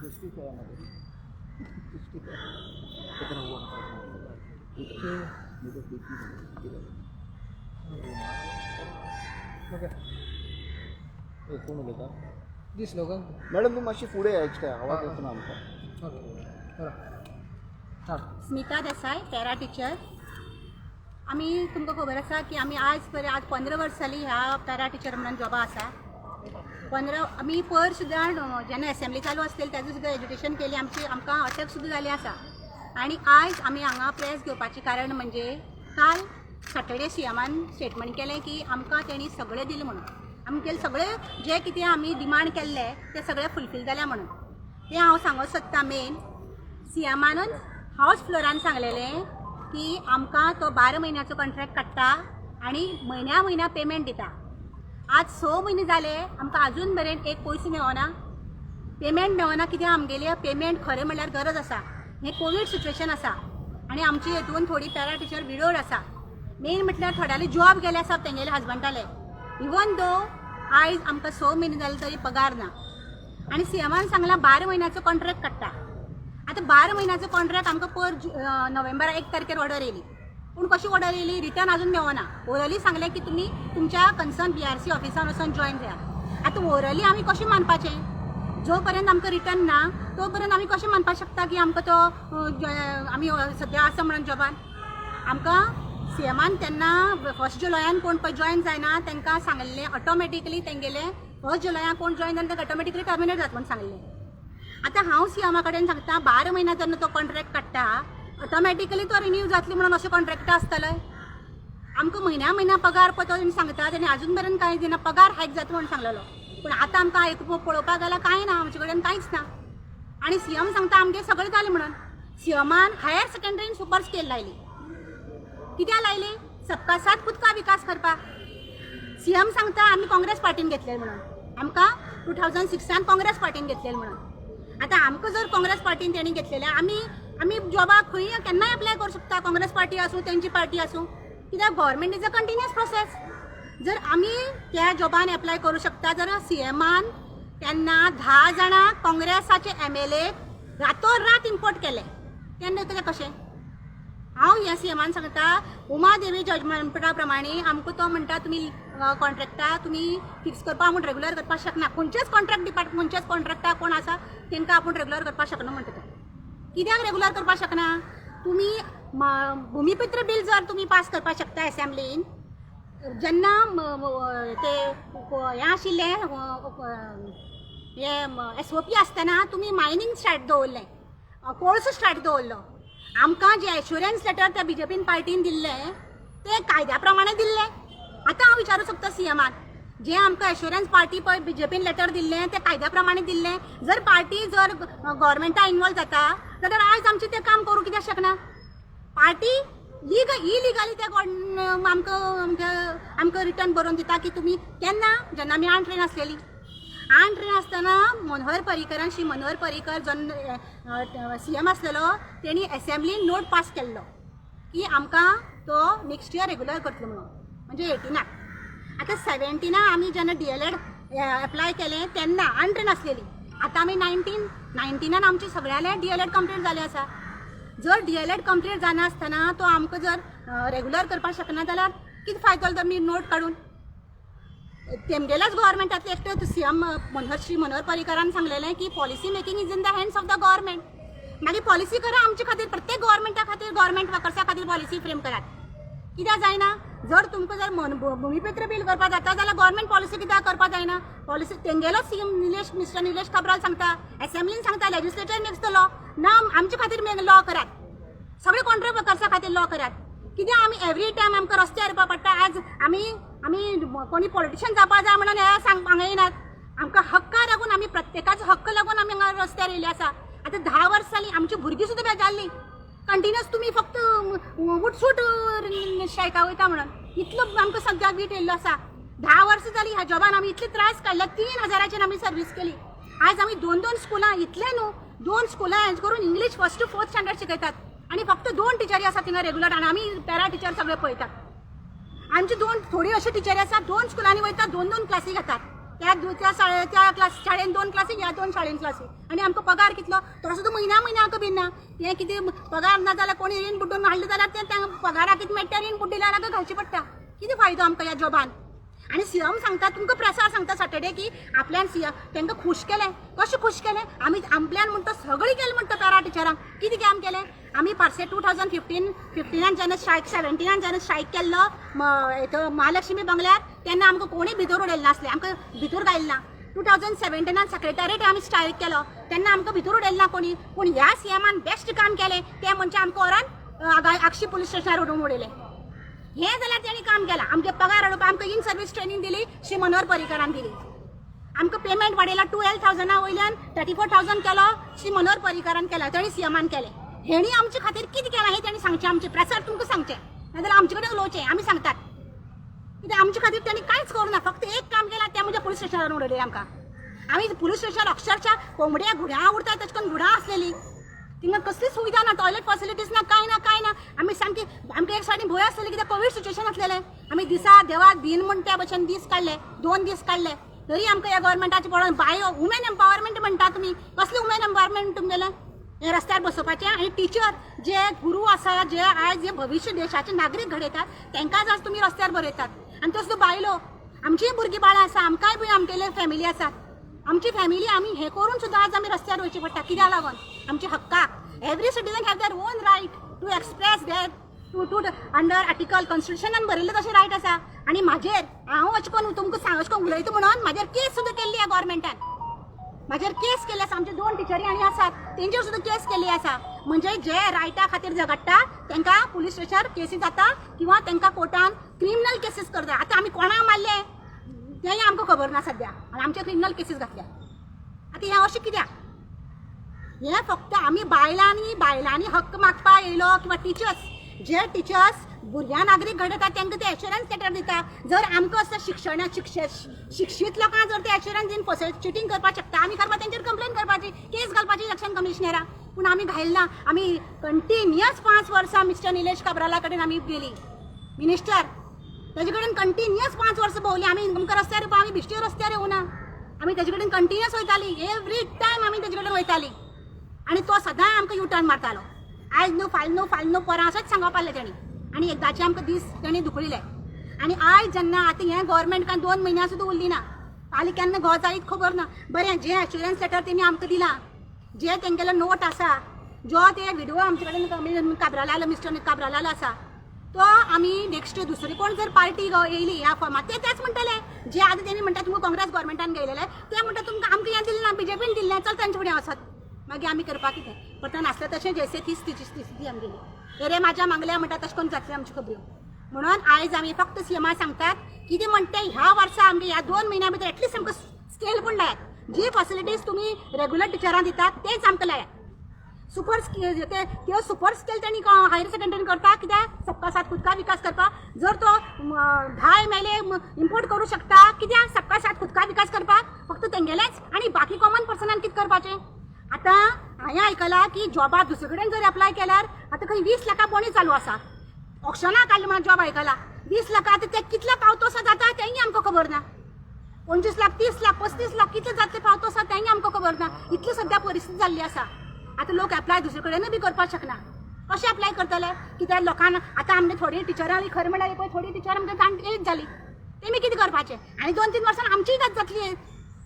Okay. कोण उलयता? दी slogan. Madam, तुम्ही मातशी फुडें यायच काय, आवाज येतो ना आमकां. ओके, बरं, हां. Smita Desai, para teacher. आमी तुमकां खबर आसा की आमी आयज पर्यंत, आज 15 वर्सां जालीं ह्या पॅरा टिचर म्हणून जॉबा आसा. 15 आमी पयर सुद्दां जेन्ना एसेंब्ली चालू आसलेली तेजो सुद्दां एजुकेशन केली आमची, आमकां अटॅक सुद्दां जाली आसा. आनी आयज आमी हांगा प्रेस घेवपाचें कारण म्हणजे काल सॅटर्डे सीएमान स्टेटमेंट केलें की आमकां तेणी सगळें दिलें म्हणून, आमगेले सगळे जे कितें आमी डिमांड केल्ले ते सगळे फुलफील जाल्या म्हणून. तें हांव सांगूंक सोदतां. मेन सीएमानूच हावज फ्लोरान सांगलेलें की आमकां तो 12 म्हयन्याचो कॉन्ट्रॅक्ट काडटा आनी म्हयन्या म्हयन्या पेमेंट दिता. आज 6 म्हयने जाले, आमकां आजून मेरेन एक पयसो मेळना, पेमेंट मेळना. कित्याक आमगेले पेमेंट खरें म्हणल्यार गरज आसा. हें कोवीड सिच्युएशन आसा आनी आमची हेतून थोडी पॅरा टिचर विडोड आसा. मेन म्हटल्यार थोड्याले जॉब गेले आसा तेंगेले हजबंडाले. इवन दो आयज आमकां 6 म्हयने जाले तरी पगार ना आनी सीएमान सांगलां 12 म्हयन्याचो कॉन्ट्रॅक्ट काडटा. आतां 12 म्हयन्याचो कॉन्ट्रॅक्ट आमकां पर नोव्हेंबरा 1 तारखेर ऑर्डर येयली, पूण कशी ऑर्डर येयली, रिटर्न अजून मेळना. ओरली सांगलें की तुमी तुमच्या कन्सर्न बीआरसी ऑफिसान वचून जॉयन जायात. आतां ओरली आमी कशें मानपाचें? जो पर्यंत आमकां रिटर्न ना तो पर्यंत आमी कशें मानपाक शकता की आमकां तो आमी सद्या आसा म्हणून जॉबान? आमकां सीएमान तेन्ना फर्स्ट जुलयान कोण पळय जॉयन जायना तांकां सांगलें, ऑटोमॅटिकली तेंगेलें फर्स्ट जुलयान कोण जॉयन जायना तांकां ऑटोमॅटिकली टर्मिनेट जाता म्हूण सांगलें. आतां हांव सीएमा कडेन सांगता, 12 म्हयन्या जेन्ना तो कॉन्ट्रॅक्ट काडटा, ऑटोमॅटिकली तो रिन्यू जातली म्हणून अशें कॉन्ट्रॅक्ट आसतलें? आमकां म्हयन्या म्हयन्या पगार पळय तो सांगता, तेणी आजून मेरेन कांय दिना. पगार हायक जाता म्हणून सांगलेलो, पूण आतां आमकां आयकूंक पळोवपाक गेल्यार कांय ना, आमचे कडेन कांयच ना. आनी सीएम सांगता आमगें सगळें जालें म्हणून. सीएमान हायर सेकंडरीन सुपर स्केल लायली. कित्याक लायली? सबका साथ खुदका विकास करपाक. सीएम सांगता आमी काँग्रेस पार्टीन घेतलेले म्हणून, आमकां 2006 काँग्रेस पार्टीन घेतलेले म्हणून. आतां आमकां जर काँग्रेस पार्टीन तेणी घेतलेले, आमी आमी जॉबाक खंय केन्नाय एप्लाय करूं शकता, काँग्रेस पार्टी आसूं, तेंची पार्टी आसूं. कित्याक government is a continuous process. जर आमी त्या जॉबान एप्लाय करूं शकता, जर सीएमान तेन्ना 10 जाणां काँग्रेसाचे एमएलए रातोरात इम्पोर्ट केले तेन्ना तें कशें? हांव ह्या सीएमान सांगता, उमा देवी जजमेंटा प्रमाणे आमकां तो म्हणटा तुमी कॉन्ट्रॅक्टा तुमी फिक्स करपाक आपूण रेगुलर करपाक शकना. खंयच्याच कॉन्ट्रॅक्ट डिपार्टमेंट, खंयच्याच कॉन्ट्रॅक्टा कोण आसा तांकां आपूण रेगुलर करपाक शकना म्हणटा तो. कित्याक रेगुलर करपाक शकना? तुमी भुमिपुत्र बील जर तुमी पास करपाक शकता एसेंब्लीन, जेन्ना ते हें आशिल्लें, हें एसओपी आसतना तुमी मायनींग स्टार्ट दवरलें, कोळसो स्टार्ट दवरलो. आमकां जें एश्युरन्स लेटर त्या बीजेपीन पार्टीन दिल्लें तें कायद्या प्रमाणे दिल्लें. आतां हांव विचारूं शकता सीएमान, जें आमकां एश्युरन्स पार्टी पळय बीजेपीन लेटर दिल्लें तें कायद्या प्रमाणे दिल्लें. जर पार्टी जर गव्हर्मेंटा इनवॉल्व जाता जाल्यार आयज आमचें तें काम करूं कित्याक शकना? पार्टी लीग इलिगली ते आमकां आमकां रिटर्न बरोवन दिता की तुमी केन्ना, जेन्ना आमी अनट्रेन आसलेली, अनट्रेन आसतना मनोहर पर्रीकरान, श्री मनोहर पर्रीकर जेन्ना सीएम आसलेलो, तेणी एसेंब्लीन नोट पास केल्लो की आमकां तो नेक्स्ट इयर रेगुलर करतलो म्हणून, म्हणजे 18. आतां 17 आमी जेन्ना डीएलएड एप्लाय केलें तेन्ना अनट्रेन आसलेली. आतां आमी 19 आमचे सगळ्यांले डीएलएड कंप्लीट जालें आसा. जर डीएलएड कंप्लीट जायनासतना तो आमकां जर रेगुलर करपाक शकना जाल्यार कितें फायदो जालो तुमी नोट काडून? तेमगेल्याच गव्हर्मेंटांतले एकटो सीएम मनोहर, श्री मनोहर पर्रीकरान सांगलेलें की policy making is in the hands of the government. मागीर पॉलिसी करा आमचे खातीर, प्रत्येक गव्हर्मेंटा खातीर, गव्हर्मेंट वर्कर्सा खातीर पॉलिसी फ्रेम करात. कित्याक जायना? जर तुमकां जर भुमिपुत्र बील करपाक जाता जाल्यार गव्हर्मेंट पॉलिसी कित्याक करपाक जायना? पॉलिसी तेंगेलो सीएम निलेश, मिस्टर निलेश काब्राल सांगता, एसेंब्लीन सांगता, legislature makes the law ना. आमचे खातीर लॉ करात, सगळे कॉन्ट्रॅक्ट वर्कर्सा खातीर लॉ करात. कित्याक आमी एवरी टायम आमकां रस्त्यार येवपा पडटा? आज आमी आमी कोणी पॉलिटिशियन जावपा जाय म्हणून हे सांग हांगा येनात. आमकां हक्का लागून, आमी प्रत्येकाचो हक्क लागून आमी हांगा रस्त्यार येयल्ले आसा. आतां 10 वर्सां जालीं, आमची भुरगीं सुद्दां बेजारलीं. कंटिन्युअस तुमी फक्त उठसूट स्ट्रायका वयता म्हणून इतलो आमकां सद्याक वीट येयल्लो आसा. 10 वर्सां जालीं ह्या जॉबान आमी इतले त्रास काडले. 3000चेर आमी सर्वीस केली. आज आमी दोन दोन स्कुलां, इतलें न्हू, दोन स्कुलां हें करून English first to fourth standard शिकयतात आनी फक्त दोन टिचरी आसा थिंगा रेगुलर आनी आमी पॅरा टिचर सगळे पळयतात. आमची दोन थोडी अशी टिचरी आसा, दोन स्कुलांनी वयता, दोन दोन क्लासी घेतात. त्या त्या शाळे त्या क्लास शाळेन 2 क्लासी, ह्या 2 शाळेन क्लासी. आनी आमकां पगार कितलो तो सुद्दां म्हयन्या म्हयन्या आमकां बीन ना. हें कितें पगार ना जाल्यार कोणी रीण बुड्डून हाडलें जाल्यार तें पगाराक कितें मेळटा, रीण बुड्डिल्यार आमकां घालचें पडटा. कितें फायदो आमकां ह्या जॉबान? आनी सीएम सांगता तुमकां प्रेसार सांगता सॅटर्डे की आपल्यान सीएम तांकां खूश केलें. कशें खूश केलें? आमी आपल्यान म्हणटा सगळें केलें म्हणटा पॅरा टिचरांक. कितें काम केलें आमी? पार्से 2015 जेन्ना स्ट्रायक, 17 जेन्ना स्ट्रायक केल्लो हितून महालक्ष्मी बंगल्यार, तेन्ना आमकां कोणी भितर उडयलें नासलें, आमकां भितर घायलें ना. 2017 सेक्रेटरीट आमी स्ट्रायक केलो तेन्ना आमकां भितर उडयलें ना कोणी. पूण ह्या सीएमान बेस्ट काम केलें तें म्हणजे आमकां व्हरोन आगशी पुलीस स्टेशनार व्हरून उडयलें. हें जाल्यार तेणी काम केलां. आमचे पगार वाडोवपाक आमकां इन सर्वीस ट्रेनींग दिली श्री मनोहर पर्रीकारान दिली. आमकां पेमेंट वाडयला 12,000 वयल्यान 34,000 केलो श्री मनोहर पर्रीकारान केला, तेणी सीएमान केलें. हेणी आमचे खातीर कितें केलां हें तेणी सांगचें, आमचें प्रेसार तुमकां सांगचें, नाजाल्यार आमचे कडेन उलोवचें. आमी सांगतात कित्याक आमचे खातीर तेणी कांयच करूं ना. फक्त एक काम केलां तें म्हणजे पुलीस स्टेशनार उडयलें आमकां. आमी पुलीस स्टेशनार अक्षरशः कोंबड्या घुड्यां उरता तशें करून घुडां आसलेली. थिंगा कसलीच सुविधा ना, टॉयलेट फॅसिलिटीज ना, कांय ना, कांय ना. आमी सामकी आमकां एक सायडीन भंय आसलेली कित्याक कोवीड सिच्युएशन आसलेलें. आमी दिसा देवाक भीन म्हण त्या भशेन दीस काडले, 2 दीस काडले, तरी आमकां ह्या गव्हर्मेंटाचें पळोवन बायो वुमेन एम्पावरमेंट म्हणटा तुमी. कसलें वुमेन एम्पावरमेंट तुमगेलें? हें रस्त्यार बसोवपाचें? आनी टिचर जे गुरू आसा, जे आयज जे भविश्य देशाचे नागरीक घडयतात, तांकांच आज तुमी रस्त्यार बरयतात. आनी त्यो सुद्दां बायलो, आमचीय भुरगीं बाळां आसा, आमकांय बी आमगेले फॅमिली आसात. आमची फॅमिली आमी हें करून सुद्दां आज आमी रस्त्यार वयचें पडटा. कित्याक लागून? आमच्या हक्काक. Every citizen have their own right to express their to under article कॉन्स्टिट्युशनान बरयल्लें तशें रायट आसा. आनी म्हाजेर हांव अशें करून तुमकां सांग अशें करून उलयता म्हणून म्हाजेर केस सुद्दां केल्ली ह्या गव्हर्मेंटान. म्हाजेर केस केल्ली आसा. आमचे 2 टिचरी आनी आसात तेंचेर सुद्दां केस केल्ली आसा. म्हणजे जे रायटा खातीर झगडटा तांकां पुलीस स्टेशनार केसी जाता किंवा तांकां कोर्टान क्रिमिनल केसीस करता. आतां आमी कोणाक मारले तेंय आमकां खबर ना सद्या, आनी आमचे क्रिमिनल केसीस घातल्या. आतां हें अशें कित्याक? हें फक्त आमी बायलांनी बायलांनी हक्क मागपा येयलो किंवा टिचर्स, जे टिचर्स भुरग्यां नागरीक घडयतात तांकां ते एश्युरन्स लेटर दिता. जर आमकां असं शिक्षणा शिक्षीत लोकांक जर ते एश्युरन्स दिवन फसय चिटींग करपाक शकता, आमी करपा तेंचेर कंप्लेन करपाची, केस घालपाची इलेक्शन कमिशनराक. पूण आमी घायल ना. आमी कंटिन्युअस 5 वर्सां मिस्टर निलेश काब्राला कडेन आमी गेली, मिनिस्टर ताजे कडेन कंटिन्युअस 5 वर्सां भोंवली आमी. आमकां रस्त्यार येवपा आमी बेश्टी रस्त्यार येवना, आमी ताजे कडेन कंटिन्युअस वयताली. एवरी टायम आमी ताजे कडेन वयताली आनी तो सदां आमकां यू टर्न मारतालो. आयज न्हू फाल्यां न्हू, फाल्यां न्हू परां, अशेंच सांगप आसलें तेणी. आनी एकदांचे आमकां दीस तेणी धुकळिले. आनी आयज जेन्ना आतां हें गव्हर्मेंट कांय 2 म्हयन्यां सुद्दां उरली ना, फाल्यां केन्ना घोव जायत खबर ना. बरें, जें एश्युरन्स लेटर तेणी आमकां दिलां, जे तेंगेलो नोट आसा, जो ते विडियो आमचे कडेन काब्रालालो, मिस्टर काब्रालालो आसा, तो आमी नेक्स्ट दुसरी कोण जर पार्टी येयली ह्या फॉर्मात ते तेच म्हणटले. जे आतां तेणी म्हणटा तुमकां काँग्रेस गव्हर्मेंटान घेयलेले, ते म्हणटा तुमकां आमकां हें दिलें ना, बीजेपीन दिल्लें, चल तांचे फुडें वचत. मागीर आमी करपाक कितें? परतून आसलें तशें जैसे तीच तिची स्थिती आमगेली. अरे म्हाज्या मागल्या म्हणटा तशें करून जातली आमच्यो खबऱ्यो. म्हणून आयज आमी फक्त सीएमा सांगतात कितें म्हणटा ते ह्या वर्सा आमगे ह्या 2 म्हयन्या भितर एटलिस्ट आमकां स्केल पूण लायात. जी फॅसिलिटीज तुमी रेगुलर टिचरांक दितात तेच आमकां लायात. सुपर स्केल ते त्यो सुपर स्केल तेणी हायर सेकंडरी करता कित्याक? सबका साथ खुद का विकास करपाक. जर तो 10 MLA import करूं शकता कित्याक? सबका साथ खुद का विकास करपाक फक्त तेंगेलेच आनी बाकी कॉमन पर्सनान कितें करपाचें? आतां हांवें आयकलां की जॉबाक दुसरे कडेन जर एप्लाय केल्यार आतां खंय 20 लाखां बोणी चालू आसा. ऑक्शनाक काडलें म्हणून जॉब आयकला 20 लाखां. आतां ते कितले पावतो आसा जाता तेंय आमकां खबर ना. 25 लाख, 30 लाख, 35 लाख कितले जातले पावतो आसा तेंय आमकां खबर ना. इतली सद्या परिस्थिती जाल्ली आसा. आतां लोक एप्लाय दुसरे कडेनूय बी करपाक शकना. कशें एप्लाय करतले? कित्याक लोकांक आतां आमगे थोडी टिचरां, खरें म्हणल्यार पळय थोडी टिचरां आमकां जाण एज जाली, तेमी कितें करपाचें? आनी 2-3 वर्सां आमचीय गत जातली,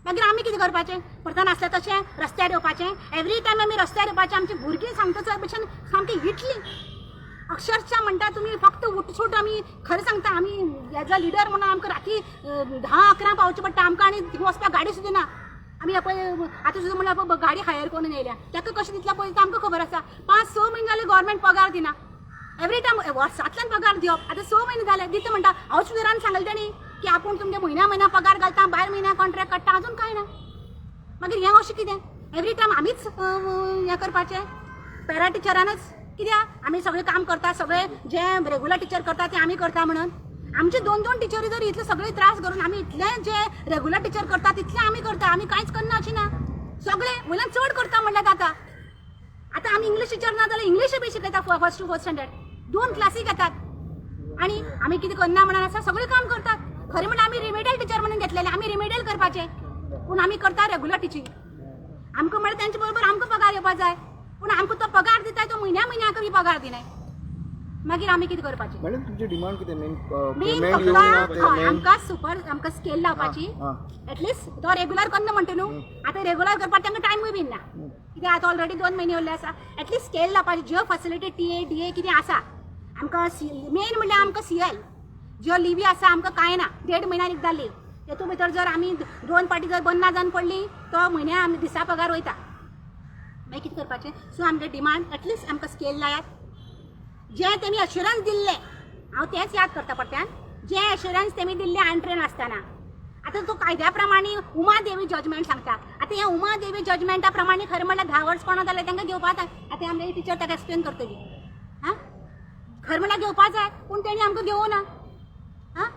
मागीर आमी कितें करपाचें? परतून आसलें तशें रस्त्यार येवपाचें. एवरी टायम आमी रस्त्यार येवपाचें. आमची भुरगीं सांगता चड भशेन सामकी इटली अक्षरशः म्हणटा तुमी फक्त उठसूट. आमी खरें सांगता, आमी एज अ लिडर म्हणून आमकां राती 10-11 पावचें पडटा आमकां. आनी थिंगा वचपाक गाडी सुद्दां ना. आमी पळय आतां सुद्दां म्हणल्यार गाडी हायर करून येयल्या, ताका कशें दितल्या पळय आमकां खबर आसा. 5-6 म्हयने जाले गव्हर्मेंट पगार दिना. एवरी टायम वर्सांतल्यान पगार दिवप, आतां 6 म्हयने जाले दिता म्हणटा. हांव सुद्दां सांगलें तेणी की आपूण तुमगे म्हयन्या म्हयन्या पगार घालता, भायर म्हयन्या कॉन्ट्रॅक्ट काडटा, अजून कांय ना. मागीर हें अशें कितें? एवरी टायम आमीच हें करपाचें पॅरा टिचरानच कित्याक? आमी सगळें काम करता, सगळे जे रेगुलर टिचर करता ते आमी करता म्हणून आमचे 2-2 टिचरी जर इतले सगळे त्रास करून आमी इतले जे रेगुलर टिचर करता तितले आमी करता. आमी कांयच करना अशें ना, सगळे वयल्यान चड करता म्हणल्यार जाता. आतां आमी इंग्लीश टिचर ना जाल्यार इंग्लीशय बी शिकयता फर्स्ट टू फोर्थ स्टँडर्ड, 2 क्लासी घेतात. आनी आमी कितें करना म्हणून आसा, सगळें काम करतात. खरें म्हणल्यार आमी रिमिडियल टिचर म्हणून घेतलेले, आमी रिमिडियल करपाचे, पूण आमी करता रेगुलर टिचींग. आमकां म्हळ्यार तेंचे बरोबर आमकां पगार येवपा जाय, पूण आमकां तो पगार दिता तो म्हयन्या म्हयन्याक बी पगार दिनाय. मागीर आमी कितें करपाचें? मॅडम, तुमची डिमांड कितें मेन? मेन पेमेंट येवंक ना फक्त ते हय, मेन. आमकां सुपर आमकां स्केल लावपाची. एटलिस्ट तो रेगुलर करना म्हणटा न्हू, आतां रेगुलर करपाक तांकां टायमूय बीन ना, कित्याक आतां ऑलरेडी 2 म्हयने उरले आसा. एटलिस्ट स्केल लावपाची, ज्यो facility T A D A कितें आसा आमकां, मेन म्हणल्यार आमकां सी एल ज्यो लिवी आसा आमकां कांय ना. 1.5 म्हयन्यान एकदां लीव, तेतून भितर जर आमी 2 पाटी जर बंद ना जावन पडली तो म्हयन्या आमी दिसा पगार वयता. मागीर कितें करपाचें? सो आमगे डिमांड एटलिस्ट आमकां स्केल लायात. जें तेमी अश्युरन्स दिल्लें हांव तेंच याद करता परत्यान, जें अश्युरन्स तेमी दिल्लें अनट्रेन आसतना, आतां तो कायद्या प्रमाणे उमा देवी जजमेंट सांगता. आतां ह्या उमा देवी जजमेंटा प्रमाणे खरें म्हणल्यार 10 वर्स कोणा जाल्यार तांकां घेवपा जाय. आतां आमगे टिचर ताका एक्सप्लेन करतली. आं, खरें म्हणल्यार घेवपा जाय, पूण तेणी आमकां घेवना. आं,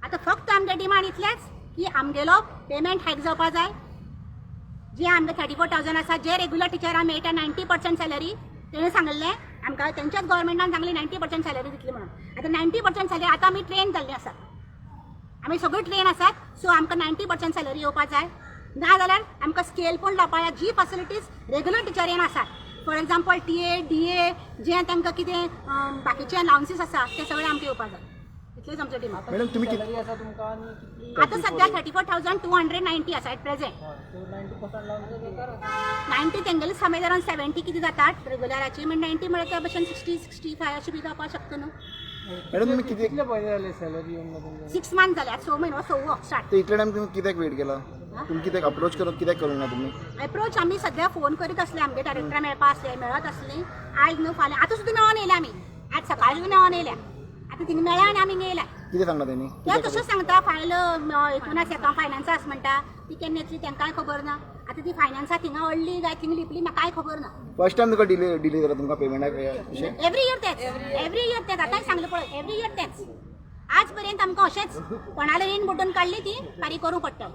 आतां फक्त आमगे डिमांड इतलेंच की आमगेलो पेमेंट हायक जावपा जाय. जे आमगे 34,000 आसा, जे रेगुलर टिचरां मेळटा 90% सॅलरी, तेणें सांगिल्लें आमकां तेंच्याच गव्हर्मेंटान सांगलें 90% सॅलरी दितली म्हणून. आतां 90% सॅलरी, आतां आमी ट्रेन जाल्ली आसात, आमी सगळी ट्रेन आसात, सो आमकां 90% सॅलरी येवपा जाय. ना जाल्यार आमकां स्केल पण लावपा जाय. जी फॅसिलिटीज रेगुलर टिचरीन आसात, for example T A D A, जें तांकां कितें बाकीचे अलावन्सीस आसा ते सगळे आमकां येवपा जाय. इतलेंच आमचें डिमांड. मॅडम, तुम्ही सॅलरी आसा तुमकां आनी कितली? आतां सद्या 34,290 आसा एट प्रेझेंट. सो 90% लावन करा. 90 तेंगेले समज अरावंड 70 कितें जातात रेगुलराची, म्हणजे 90 म्हळ्यार त्या भशेन 60 65 अशें बी जावपाक शकता न्हू. मॅडम, तुम्ही किती कितले पयशे जाले सॅलरी येवन ना तुमकां? 6 मंथ जाले, आतां 6 म्हयनो सव्वो स्टार्ट. ते इतले टायम तुम्ही कित्याक वेट केला? तुम्ही कित्याक अप्रोच करत कित्याक करूंक ना तुम्ही? एप्रोच आमी सद्या फोन करीत आसले, आमगे डायरेक्टरा मेळपा आसले, मेळत आसली. आयज न्हू फाल्यां आतां सुद्दां मेळोन येयल्या आमी, आज सकाळी सुद्दां मेळोन येयल्या. आतां थिंगा मेळ्ळ्या आनी आमी येयल्या. कितें सांगला तेणी? ते तशें सांगता फायल हितून आसा एका फायनान्सा आसा म्हणटा, ती केन्ना येतली तांकांय खबर ना. आतां ती फायनान्सा थिंगा अडली काय थिंगा लिपली म्हाका कांय खबर ना. फर्स्ट टायम तुका डिले डिले जाला तुमकां पेमेंटाक अशें? एवरी इयर तेच, एवरी इयर तेच. आतांय सांगलें पळय, एवरी इयर तेच. आज पर्यंत आमकां अशेंच कोणाले रीण बुडून काडली ती फारीक करूंक पडटा.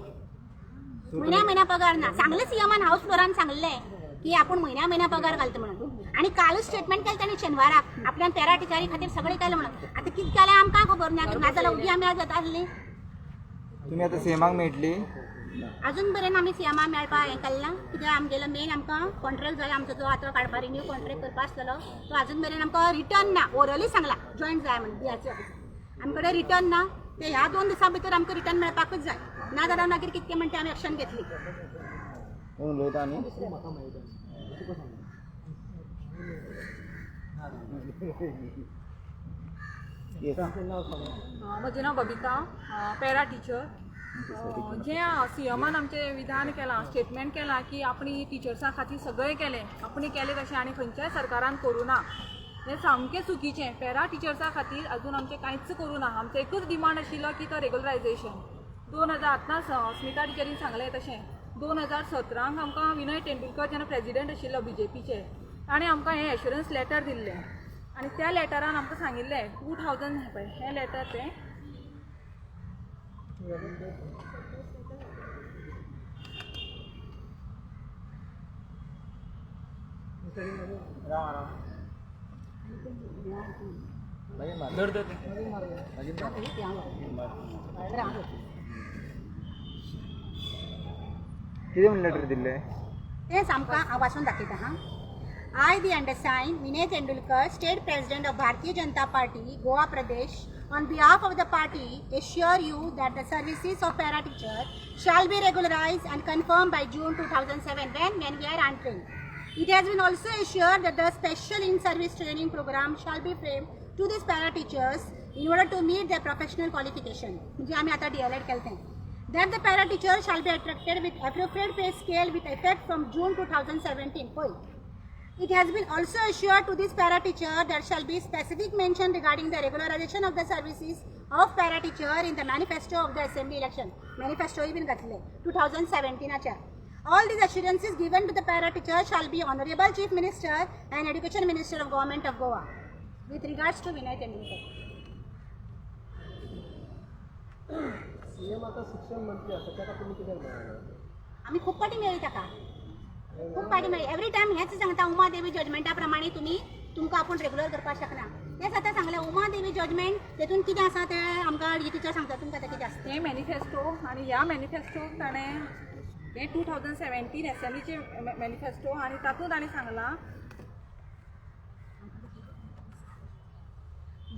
म्हयन्या म्हयन्या पगार ना. सांगलें सीएमान हावस फ्लोरान सांगलें की आपूण म्हयन्या म्हयन्या पगार घालता म्हणून, आनी कालूच स्टेटमेंट केलें ताणें शेनवाराक आपल्यान पॅरा टिचरी खातीर सगळें केलें म्हणून. आतां कितें केलें आमकां खबर ना, नाजाल्यार ओगी आमी आज जाता आसली. तुम्ही आता सीएमाक मेळटली? अजून पर्यंत आमी सीएमा मेळपा हें केलें ना, कित्याक आमगेलो मेन आमकां कॉन्ट्रॅक्ट जाला आमचो जो आतां काडपा रिन्यू कॉन्ट्रॅक्ट करपा आसलेलो तो अजून मेरेन आमकां रिटर्न ना. ओरली सांगला जॉयन जाय म्हणून डीआरसी ऑफिसार, आमचे कडेन रिटर्न ना. ते ह्या 2 दिसां भितर आमकां रिटर्न मेळपाकूच जाय, ना जाल्यार मागीर कितकें म्हणटा आमी एक्शन घेतली. कोण उलयता आनी? येस. म्हजें नांव बबिता, पॅरा टिचर. जें सीएमान आमचें विधान केलां, स्टेटमेंट केलां की आपणी टिचर्सां खातीर सगळें केलें, आपणी केलें तशें आनी खंयच्याय सरकारान करूं ना, हें सामकें चुकीचें. पॅरा टिचर्सां खातीर अजून आमचें कांयच करूं ना. आमचो एकूच डिमांड आशिल्लो की तो रेगुलरायजेशन. 2000 आतां स्मिता टिचरीन सांगलें तशें 2017 आमकां विनय तेंडुलकर जेन्ना प्रेजिडेंट आशिल्लो बीजेपीचे, ताणें आमकां हें एश्युरन्स लेटर दिल्लें आनी त्या लेटरान आमकां सांगिल्लें 2000, पळय हें लेटर तें कितें म्हणून लेटर दिल्लें? तेंच आमकां हांव वाचून दाखयता हां. I, the undersigned, Vinay Tendulkar, State President of Bharatiya Janata Party, Goa Pradesh, on behalf of the party, assure you that the services of para teacher shall be regularized and confirmed by June 2007 when we are untrained. It has been also assured that the special in-service training program shall be framed to these para teachers in order to meet their professional qualification. म्हणजे आमी आतां D.El.Ed केलें तें. That the para teacher shall be attracted with appropriate pay scale with effect from June 2017. पळय. It has been also assured to this para teacher there shall be specific mention regarding the regularization of the services of para teacher in the manifesto of the assembly election. Manifesto ही बीन घातले 2017. All these assurances given to the para teacher shall be Honorable Chief Minister and Education Minister of Government of Goa. With regards to Vinay Tendulkar. CM आतां शिक्षण मंत्री आसा, ताका तुमी कित्याक मेळना? आमी खूब फावटी मेळ्ळी ताका, खूब फावटी मेळ्ळी. एवरी टायम हेंच सांगता, उमा देवी जजमेंटा प्रमाणे तुमी तुमकां आपूण रेगुलर करपाक शकना. तेंच आतां सांगलें उमा देवी जजमेंट तेतून कितें आसा तें आमकां ही टिचर सांगता तुमकां आतां कितें आसता. हें मॅनिफेस्टो आनी ह्या मॅनिफेस्टोक ताणें हें 2017 एसेंब्लीचे मॅनिफेस्टो आनी तातूंत ताणें सांगलां,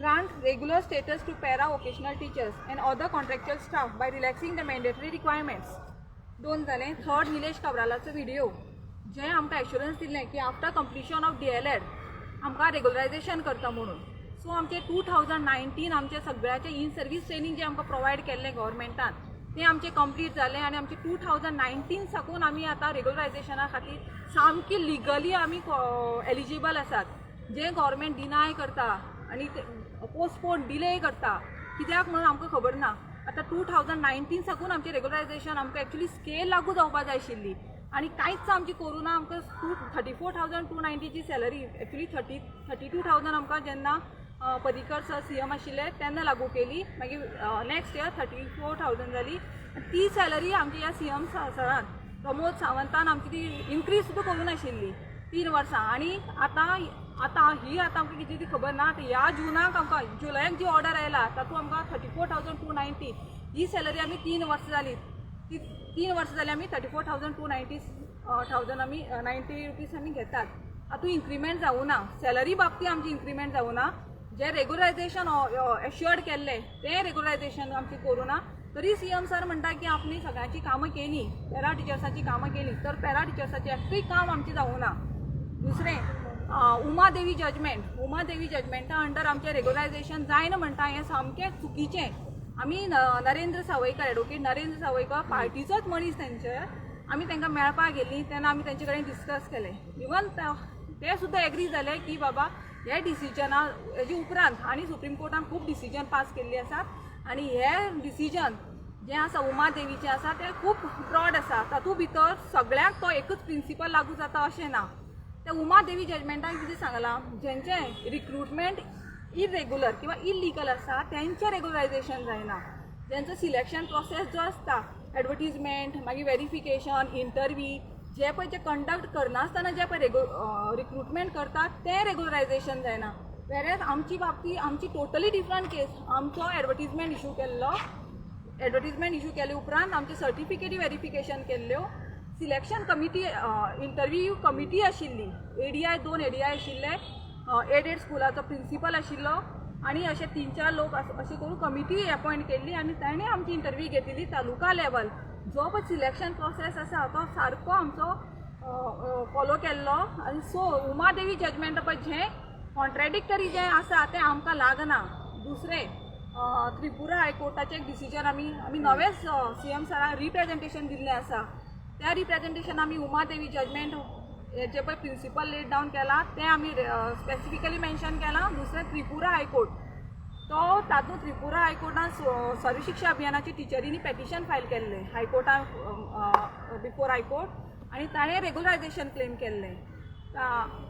grant regular status to para vocational teachers and other contractual staff by relaxing the mandatory requirements. दोन जालें. थर्ड, निलेश काब्रालाचो व्हिडियो जें आमकां एश्योरन्स दिल्लें की after completion of D.El.Ed आमकां रेगुलरायजेशन करता म्हणून. सो आमचें 2019 आमचें सगळ्याचें इन सर्वीस ट्रेनींग जें आमकां प्रोवायड केल्लें गव्हर्मेंटान तें आमचें कंप्लीट जालें आनी आमचें 2019 साकून आमी आतां रेगुलरायजेशना खातीर सामकी लिगली आमी एलिजिबल आसात. जें गव्हर्मेंट डिनाय करता आनी ते पोस्टपोन डिले करता कित्याक म्हणून आमकां खबर ना. आतां 2019 साकून आमचें रेगुलरायजेशन आमकां एक्चुली स्केल लागू जावपा जाय आशिल्ली आनी कांयच आमची करूं ना. आमकां टू 34,290ची सॅलरी, एक्चुली 32,000 आमकां जेन्ना पर्रीकर सर सीएम आशिल्ले तेन्ना लागू केली, मागीर नेक्स्ट इयर 34,000 जाली. ती सॅलरी आमची ह्या सीएम सरान प्रमोद सावंतान आमची ती इन्क्रीज सुद्दां करूं नाशिल्ली 3 वर्सां. आनी आतां आतां ही आतां आमकां कितें ती खबर ना. आतां ह्या जुनाक आमकां जुलयाक जी ऑर्डर आयला तातूंत आमकां 34,290 ही सॅलरी आमी 3 वर्सां जाली, ती 3 वर्सां जाली आमी 34,290 थावजंड आमी 90 रुपीज आमी घेतात. हातूंत इन्क्रिमेंट जावूं ना, सॅलरी बाबतींत आमची इन्क्रिमेंट जावूं ना. जें रेगुलरायजेशन एश्युअर्ड केल्लें तें रेगुलरायजेशन आमचें करूं ना. तरी सीएम सर म्हणटा की आपणी सगळ्यांची कामां केली, पॅरा टिचर्साची कामां केली, तर पॅरा टिचर्साचें एकूय काम आमचें जावूं ना. दुसरें, उमा देवी जजमेंट, उमा देवी जजमेंटा अंडर आमचें रेगुलरायजेशन जायना म्हणटा हें सामकें चुकीचें. आमी नरेंद्र सावयकर, एडवोकेट नरेंद्र सावयकर पार्टीचोच मनीस तेंचे, आमी तांकां मेळपाक गेलीं तेन्ना आमी तेंचे कडेन डिस्कस केलें. इवन ते सुद्दां एग्री जाले की बाबा हे डिसिजना हेजे उपरांत आनी सुप्रीम कोर्टान खूब डिसिजन पास केल्ली आसात आनी हे डिसिजन जें आसा उमा देवीचें आसा तें खूब ब्रॉड आसा, तातूंत भितर सगळ्यांक तो एकूच प्रिंसिपल लागू जाता अशें ना. त्या उमा देवी जजमेंटान कितें सांगलां, जेंचें रिक्रुटमेंट इरेगुलर किंवा इलिगल आसा तेंचें रेगुलरायजेशन जायना. जेंचो सिलेक्शन प्रोसेस जो आसता, एडवर्टीजमेंट, मागीर वेरिफिकेशन, इंटरव्यू जे पळय जे कंडक्ट करनासतना जे पळय रिक्रुटमेंट करतात तें रेगुलरायजेशन जायना. वेरेज आमची बाबतींत आमची टोटली डिफरंट केस. आमचो एडवर्टीजमेंट इशू केल्लो, एडवर्टीजमेंट इशू केले उपरांत आमचे सर्टिफिकेटी वेरिफिकेशन केल्ल्यो, सिलेक्शन कमिटी, इंटरव्यू कमिटी आशिल्ली, एडीआय, 2 एडीआय आशिल्ले, एडेड स्कुलाचो प्रिंसिपल आशिल्लो आनी अशे 3-4 लोक अशें करून कमिटी एपॉयंट केल्ली आनी ताणें आमची इंटरव्यू घेतिल्ली तालुका लेवल. जो पळय सिलेक्शन प्रोसेस आसा तो सारको आमचो फॉलो केल्लो आनी सो उमा देवी जजमेंट पळय जें कॉन्ट्रेडिक्टरी जें आसा तें आमकां लागना. दुसरें, त्रिपुरा हायकोर्टाचें एक डिसिजन आमी आमी नवेंच सीएम सराक रिप्रेजेंटेशन दिल्लें आसा. त्या रिप्रेजेंटेशन आमी उमा देवी जजमेंट हेजे पळय प्रिंसिपल लेड डावन केला तें आमी स्पेसिफिकली मेन्शन केलां. दुसरें, त्रिपुरा हायकोर्ट तो तातूंत त्रिपुरा हायकोर्टान सर्व शिक्षा अभियानाची टिचरींनी पेटिशन फायल केल्लें हायकोर्टान, बिफोर हायकोर्ट, आनी ताणें रेगुलरायजेशन क्लेम केल्लें.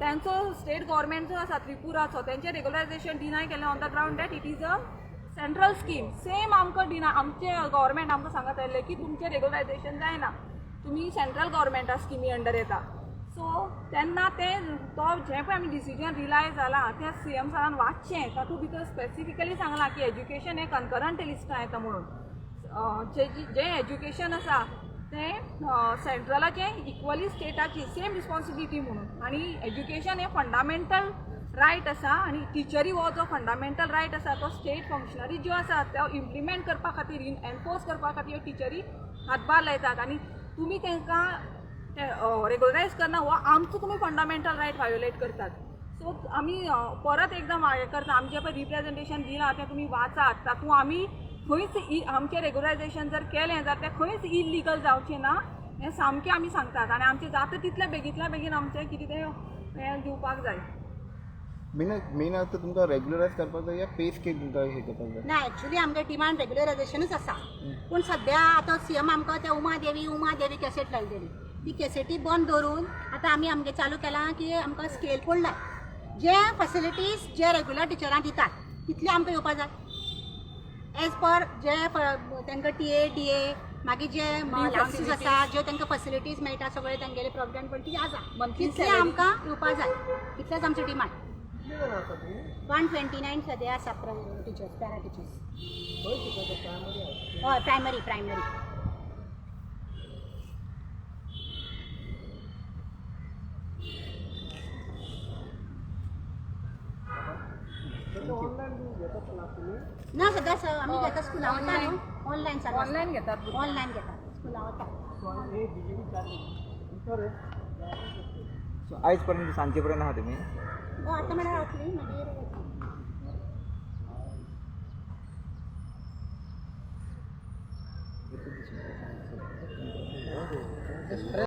तेंचो स्टेट गव्हर्मेंट जो आसा त्रिपुराचो तेंचें रेगुलरायजेशन डिनाय केलें on the ground that it is a central scheme. Same आमकां डिनाय, आमचें गव्हर्मेंट आमकां सांगत आयिल्लें की तुमचें रेगुलरायजेशन जायना, तुमी सेंट्रल गव्हर्मेंटा स्किमी अंडर येता. सो तेन्ना तें तो जें पळय आमी डिसिजन रिलाय जाला तें सीएम सरान वाचचें. तातूंत भितर स्पेसिफिकली सांगलां की एज्युकेशन हें कन्करंट लिस्टां येता म्हणून, जें एज्युकेशन आसा तें सेंट्रलाचें इक्वली स्टेटाची सेम रिस्पॉन्सिबिलिटी म्हणून, आनी एज्युकेशन हें फंडामेंटल रायट आसा आनी टिचरी हो जो फंडामेंटल रायट आसा तो स्टेट फंक्शनरी ज्यो आसा त्यो इम्प्लिमेंट करपा खातीर, एनफोर्स करपा खातीर टिचरी हातभार लायतात आनी तुमी तांकां रेगुलरायज करना हो आमचो तुमी फंडामेंटल रायट वायोलेट करतात. सो आमी परत एकदां हें करता, आमचें पळय रिप्रेजेंटेशन दिलां तें तुमी वाचात. तातूंत आमी खंयच आमचें रेगुलरायजेशन जर केलें जाल्यार तें खंयच इलिगल जावचें ना हें सामकें आमी सांगतात आनी आमचें जाता तितलें बेगींतल्या बेगीन आमचें कितें तें हें दिवपाक जाय. मेन मेन आतां तुमकां रेगुलरायज करपाक जाय या पे स्केल तुमकां हें करपाक जाय? ना, एक्चुली आमगे डिमांड रेगुलरायजेशनूच आसा, पूण सद्या आतां सीएम आमकां त्या उमा देवी उमा देवी कॅसेट लायलेली ती कॅसेटी बंद दवरून आतां आमी आमगें चालू केलां की आमकां स्केल पडला, जे फॅसिलिटीज जे रेगुलर टिचरांक दितात तितले आमकां येवपा जाय एज पर जे तांकां TA DA मागीर जे अलावन्सीस आसा, ज्यो तांकां फॅसिलिटीज मेळटा सगळे तांगेले प्रोविडंट फंड कितें आसा Monthly तितलें salary. आमकां येवपा जाय, तितलेंच आमचें डिमांड. कितले जाणां आसा तुमी? 129 सद्या आसा टिचर्स, पॅरा टिचर्स. खंय शिकयता, प्रायमरी आसा? हय, प्रायमरी प्रायमरी. ऑनलायन घेता क्लास तुमी? ना, सद्या आमी घेता, स्कुलां वता न्हू, ऑनलायन चालू. ऑनलायन घेतात भुरगीं. ऑनलायन घेता, स्कुलां वता. हे बीजेपी चालू. सो आयज पर्यंत सांजचे पर्यंत आहा तुमी? हय, आतां म्हळ्यार रावतली, मागीर वता.